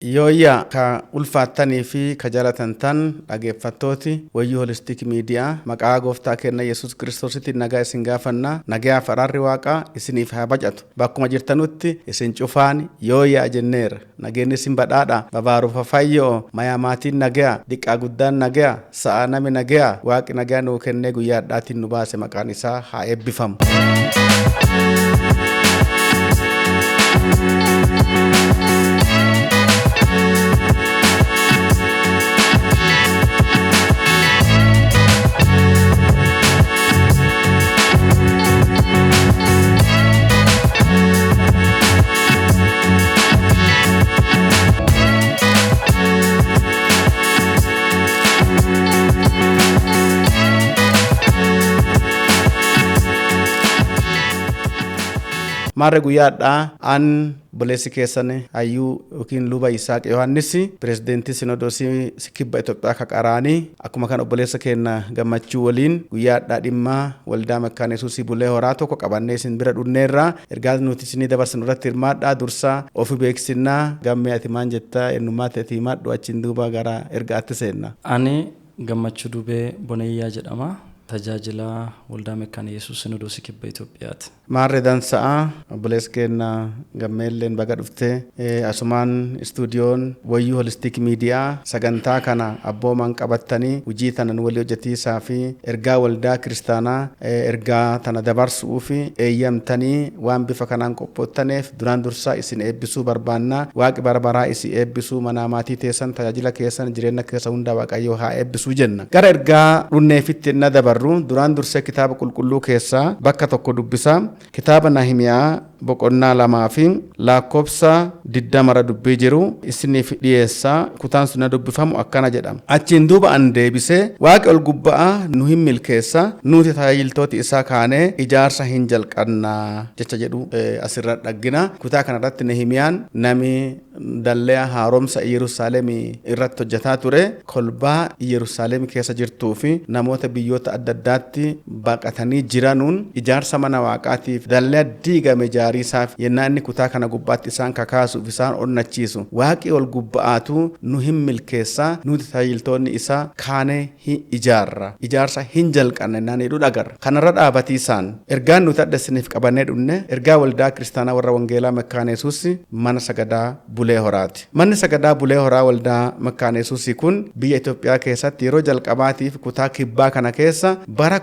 Yooyyaa ka ulfaattanii fi ka jaalatantan dhageeffattooti Wayyuu Holistik Miidiyaa, maqaa gooftaa keenya Yesuus Kiristoositti nagaa isin gaafanna. Nagayaaf araarri Waaqaa isiniif haa bacatu. Bakkuma jirtanutti isin cufaan yooyyaa jenneera. Nageenyi isin badhaadha. Babaaruufa fayyoo mayaa maatiin nagaya, diqqaa guddaan nagaya, sa'a nami nagaya. Waaqi nagaa nuu kennee guyyaa hadhaatiin nu baase, maqaan isaa haa eebbifamu. Maarre guyyaadhaa an obboleessi keessan hayyuu yookiin Luba Yisaaq Yohaannis, pirezidentii Sinodosii Kibba Itoophiyaa ka qaraanii, akkuma kan obboleessa keenya Gammachuu waliin guyyaadhaa dhimma Waldaa Mekkaana Yesuusii Bulee Horaa tokko qabannee isin bira dhunneerra. Ergaa nuti isinii dabarsinu irratti hirmaadhaa. Dursa ofi beeksinnaa. Gammee, ati maan jettaa? Eenyummaa ta'e himadhu, achiin duuba gara ergaatti seenna. Ani Gammachuu Dubee Boneeyyaa jedhama. Tajaajilaa Waldaa Mekkaana Yesuus Sinodosii Kibba Itoophiyaati. Maarre dansa'a, obboleessi keenya Gammeelleen baga dhuftee. Asumaan istuudiyoon Wayyuu Holistik Miidiyaa sagantaa kana abboomaan qabattanii hojii tana nu walii hojjetiisaa fi ergaa waldaa kiristaanaa ergaa tana dabarsuu fi eeyyamtanii waan bifa kanaan qophoottaneef duraan dursaa isin eebbisuu barbaannaa. Waaqi bara baraa isin eebbisuu, manaa maatii teessan, tajaajila keessan, jireenya keessa hundaa Waaqayyoo haa eebbisuu jenna. Gara ergaa dhunneefitti na dabarru duraan dursee kitaaba qulqulluu keessaa bakka tokko dubbisa. Kitaaba Nahimiyaa boqonnaa 2 fi lakkoofsa 20rra dubbii jiru isiniif dhiyeessa. Kutaan sun na dubbifamu akkana jedha. Achiin duuba an deebisee, Waaqi ol gubba'aa nu hin milkeessa, nuuti tajaajiltooti isaa kaanee ijaarsa hin jalqanna jecha jedhu asirra dhaggina. Kutaa kanarratti Nehimiyaan nami dalleya haaromsa Iyyeruusaalemii irratti hojjetaa ture, kolbaa Iyyeruusaalem keessa jirtuu fi namoota biyyoota adda addaatti baqatanii jiranuun ijaarsa mana Waaqaatiif dalleya diigame ijaariisaaf yennaa inni kutaa kana gubbaatti isaan kakaasuuf isaan onnachiisu, Waaqi ol gubba'aatuu nu hin milkeessa, nuuti tajaajiltoonni isaa kaanee hin ijaarra, ijaarsa hin jalqanna yennaan jedhu dhagarra. Kanarra dhaabatiisaan ergaan nuti adda isiniif qabannee dhunne ergaa Waldaa Kiristaanaa Warra Wangeelaa Mekkaana Yesuus mana sagadaa Bulee Horaati. Manni sagadaa Bulee Horaa Waldaa Mekkaana Yesuusii kun biyya Itoophiyaa keessatti yeroo jalqabaatiif kutaa kibbaa kana keessa bara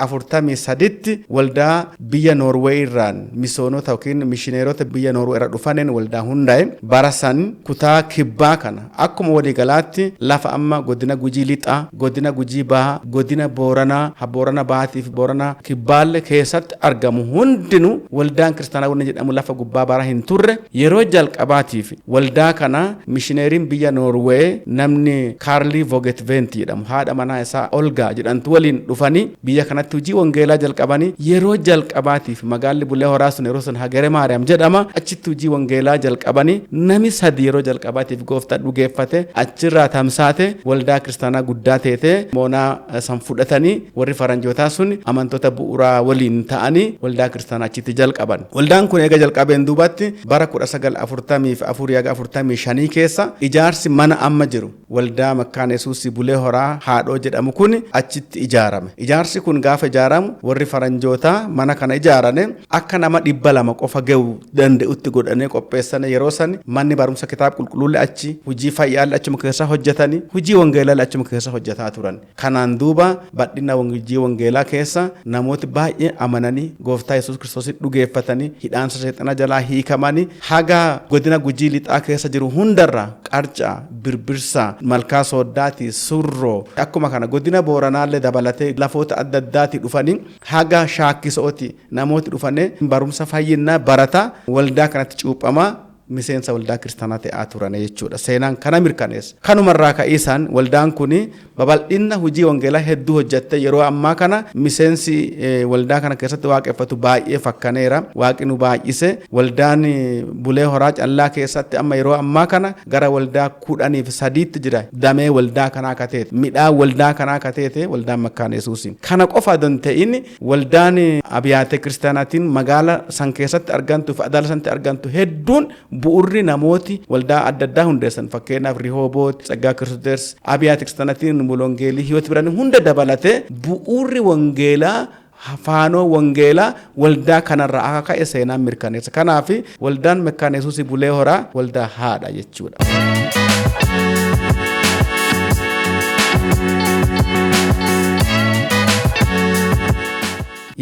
1943tti waldaa biyya Noorweey irraan misoonota yookiin mishineerota biyya Noorweey irra dhufaneen waldaa hundaa'e. Bara san kutaa kibbaa kana akkuma waliigalaatti lafa amma godina Gujii Lixaa, godina Gujii Bahaa, godina Booranaa, ha Boorana Bahaatii fi Boorana Kibbaalle keessatti argamu hundinuu waldaan kiristaanaa wanni jedhamu lafa gubbaa bara hin turre. Yeroo jalqabaatiif waldaa kana mishineeriin biyya Noorwee namni Kaarlii Vogetveent jedhamu haadha manaa isaa Olgaa jedhamtu waliin dhufanii biyya kanatti hojii wangeelaa jalqabanii, yeroo jalqabaatiif magaalli Bulee Horaa sun yeroo sun Hagere Maariyaam jedhama, achitti hojii wangeelaa jalqabanii, nami sadi yeroo jalqabaatiif gooftaa dhugeeffate. Achirraa tamsaate waldaa kiristaanaa guddaa teete. Moonaa san fudhatanii warri faranjootaa sun amantoota bu'uuraa waliin ta'anii waldaa kiristaanaa achitti jalqaban. Waldaan kun eega jalqabeen duubatti bara 1944 haga 45 keessa ijaarsi mana amma jiru Waldaa Makkaana Yesuusii Bulee Horaa Haadhoo jedhamu kun achitti ijaarame. Ijaarsi kun gaafa ijaaramu warri faranjootaa mana kana ijaarane akka nama 200 qofa ga'u danda'utti godhanii qopheessan. Yeroo san manni barumsa kitaaba qulqulluullee achi, hojii fayyaallee achuma keessa hojjetanii, hojii wangeelaallee achuma keessa hojjetaa turan. Kanaan duuba bal'ina hojii wangeelaa keessa namooti baay'een amananii gooftaa Yesuus Kiristoosiin dhugeeffatanii hidhaansa seexanaa jalaa hiikamanii, haga godina Gujii Lixaa keessa jiru hundarra, Qarcaa, Birbirsaa, Malkaa Sooddaatii, Surroo, akkuma kana godina Booranaallee dabalatee lafoota adda addaatii dhufanii, haga Shaakkisooti namooti dhufanii barumsa fayyinnaa barataa, waldaa kanatti cuuphamaa, miseensa waldaa kiristaanaa ta'aa turan jechuudha. Seenaan kana mirkaneessa. Kanumarraa ka'iisaan waldaan kun babal'ina hojii wangeelaa hedduu hojjatte. Yeroo ammaa kana miseensi waldaa kana keessatti waaqeffatu baay'ee fakkaneera. Waaqi nu baay'ise. Waldaan Bulee Horaa callaa keessatti amma yeroo ammaa kana gara waldaa 13tti jira. Damee waldaa kanaa kateete. Midhaan waldaa kanaa kateete waldaan Makkaana Yesuusi. Kana qofa adon ta'in, waldaan abiyaate kiristaanaatiin magaala san keessatti argantu fi adaala sanatti argantu hedduun Bu'urri namooti waldaa adda addaa hundeessan, fakkeenyaaf Rihooboot, Tsaggaa Kiristoos, Abiyaat Kiristaanatiin, Wangeelii Hiyoot biraan hunda dabalatee bu'urri wangeelaa, faanoo wangeelaa waldaa kanarraa akka ka'e seenaan mirkaneessa. Kanaaf waldaan Mekkaana Yesuus Bulee Horaa waldaa haadha jechuudha.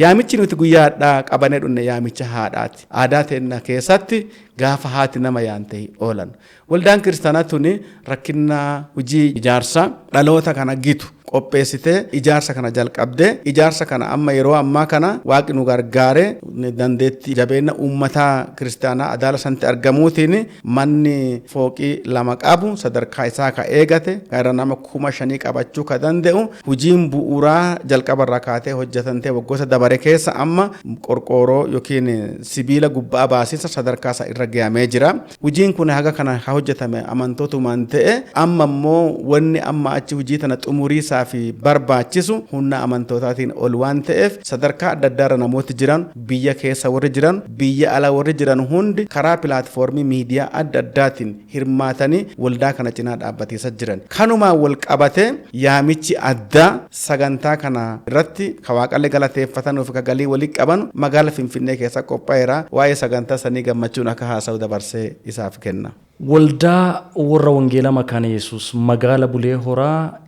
Yaamichi nuti guyyaadhaa qabanee dhunne yaamicha haadhaati. Aadaa teenya keessatti gaafa haati nama yaante oolan. Waldaan kiristaanaa tuni rakkina hojii ijaarsaa dhaloota kana gitu qopheessitee ijaarsa kana jalqabdee, ijaarsa kana amma yeroo ammaa kana waaqni nu gargaaree dandeettii jabeenya uummataa kiristaanaa adaala sanatti argamuutiin manni fooqii 2 qabu sadarkaa isaa ka eegate gara nama 5,000 qabachuu ka danda'u hojiin bu'uuraa jalqabarraa kaatee hojjetantee waggoota dabare keessa amma qorqooroo yookiin sibiila gubbaa baasisa sadarkaa isaa irra gahamee jira. Hojiin kun haga kana ha hojjetame amantootumaan ta'e, amma immoo wanni amma achi hojii tana xumurii isaa fi barbaachisu humna amantootaatiin ol waan ta'eef, sadarkaa adda addaarra namooti jiran, biyya keessa warri jiran, biyya ala warri jiran hundi karaa pilaatfoormii miidiyaa adda addaatiin hirmaatanii waldaa kana cinaa dhaabbatiisa jiran. Kanumaan wal qabate yaamichi addaa sagantaa kana irratti ka waaqallee galateeffatanuuf ka galii walii qaban magaala Finfinnee keessa qophaa'eera. Waa'ee sagantaa sanii Gammachuun akka haasa'u dabarsee isaaf kenna. Waldaa warra Wangeelaa Makaana Yesuus magaala Bulee Horaa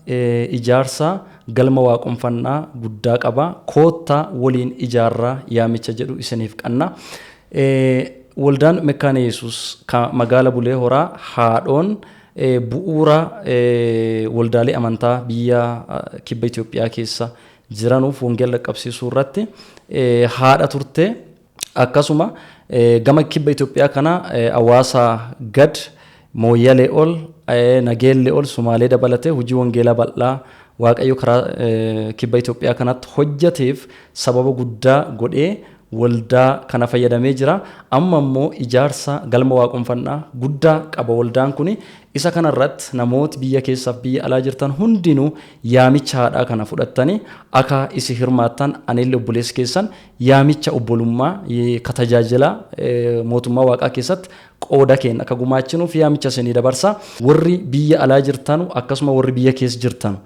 ijaarsa galma waaqonfannaa guddaa qaba. Koottaa waliin ijaarraa yaamicha jedhu isiniif qanna. Waldaan Mekaana Yesuus magaala Bulee Horaa haadhoon bu'uura waldaalee amantaa biyya kibba Itoophiyaa keessa jiranuuf wangeela qaqqabsiisuu irratti haadha turte. Akkasuma gama kibba Itoophiyaa kana hawaasa gad Mooyyalee ol, Nageellee ol, Sumaalee dabalatee hojii wangeelaa bal'aa Waaqayyo karaa kibba Itoophiyaa kanatti hojjeteef sababa guddaa godhee waldaa kana fayyadamee jira. Amma immoo ijaarsa galma waaqonfannaa guddaa qaba waldaan kuni. Isa kanarratti namooti biyya keessaaf biyya alaa jirtan hundinuu yaamicha haadhaa kana fudhattanii akka isi hirmaattan, anillee obboleessi keessan yaamicha obbolummaa ka tajaajila mootummaa waaqaa keessatti qooda keenya akka gumaachinuuf yaamicha isinii dabarsa. Warri biyya alaa jirtanu, akkasuma warri biyya keessa jirtanu,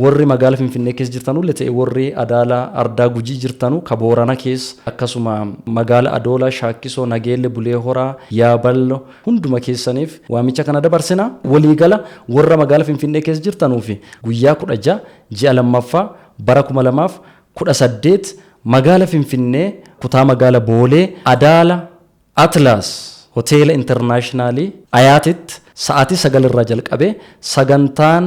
warri magaala Finfinnee keessa jirtanu illee ta'e, warri Adaala Ardaa Gujii jirtanu, ka Boorana keessa, akkasuma magaala Adoolaa, Shaakkisoo, Nageelle, Bulee Horaa, Yaaballo hunduma keessaniif waamicha kana dabarsina. Waliigala warra magaala Finfinnee keessa jirtanuu fi guyyaa 16 ji'a 2ffaa bara 2018 magaala Finfinnee kutaa magaala Boolee Adaala Atlas Hoteela Intarnaashinaalii Ayaatitti sa'aatii 9 irraa jalqabee sagantaan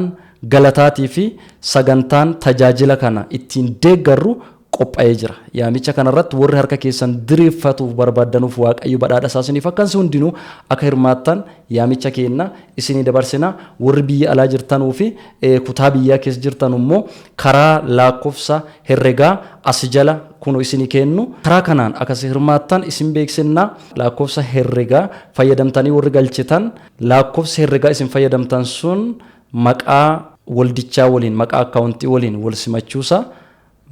galataatii fi sagantaan tajaajila kana ittiin deeggarru qophaa'ee jira. Yaamicha kanarratti warri harka keessan diriirfatuuf barbaaddanuuf Waaqayyo badhaadha isaa isiniif akkansi hundinuu akka hirmaattan yaamicha keenna isinii dabarsina. Warri biyya alaa jirtanuu fi kutaa biyyaa keessa jirtan immoo karaa lakkoofsa herregaa as jala kunu isinii kennu karaa kanaan akkas hirmaattan isin beeksisna. Lakkoofsa herregaa fayyadamtanii warri galchitan, lakkoofsi herregaa isin fayyadamtan sun maqaa waldichaa waliin, maqaa akkaawuntii waliin wal simachuusaa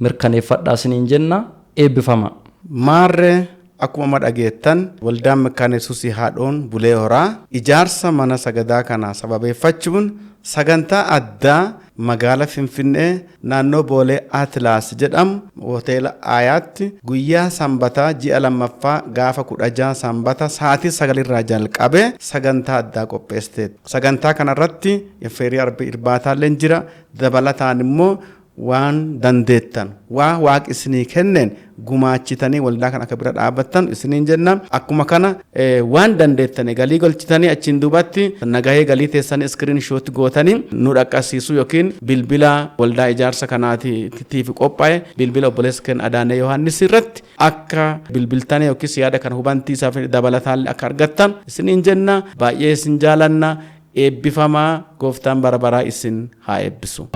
mirkaneeffadhaa isiniin jenna. Eebbifama. Maarree, akkuma dhageettan waldaan Mekkaana Yesuusii haadhoon Bulee Horaa ijaarsa mana sagadaa kana sababeeffachuun sagantaa addaa magaala Finfinnee naannoo Boolee Atlaas jedhamu hoteela Ayaatti guyyaa sanbataa ji'a 2ffaa gaafa 16 sanbata sa'aatii 9 irraa jalqabee sagantaa addaa qopheessiteetti. Sagantaa kanarratti affeerii irbaataallee jira. Dabalataan immoo waan dandeettan, waa waaqi isinii kenneen gumaachitanii waldaa kana akka bira dhaabbattan isiniin jenna. Akkuma kana waan dandeettanii galii galchitanii achiin duubatti nagahee galii teessanii screenshot gootanii nu dhaqqabsiisuu yookiin bilbila waldaa ijaarsa kanaatiif qophaa'e, bilbila obboleessa keenya Adaanee Yohaannis irratti akka bilbiltanii yookiis yaada kana hubantiisaaf dabalataan akka argattan isiniin jenna. Baay'ee isin jaalanna. Eebbifamaa, gooftaan bara baraa isin haa eebbisu.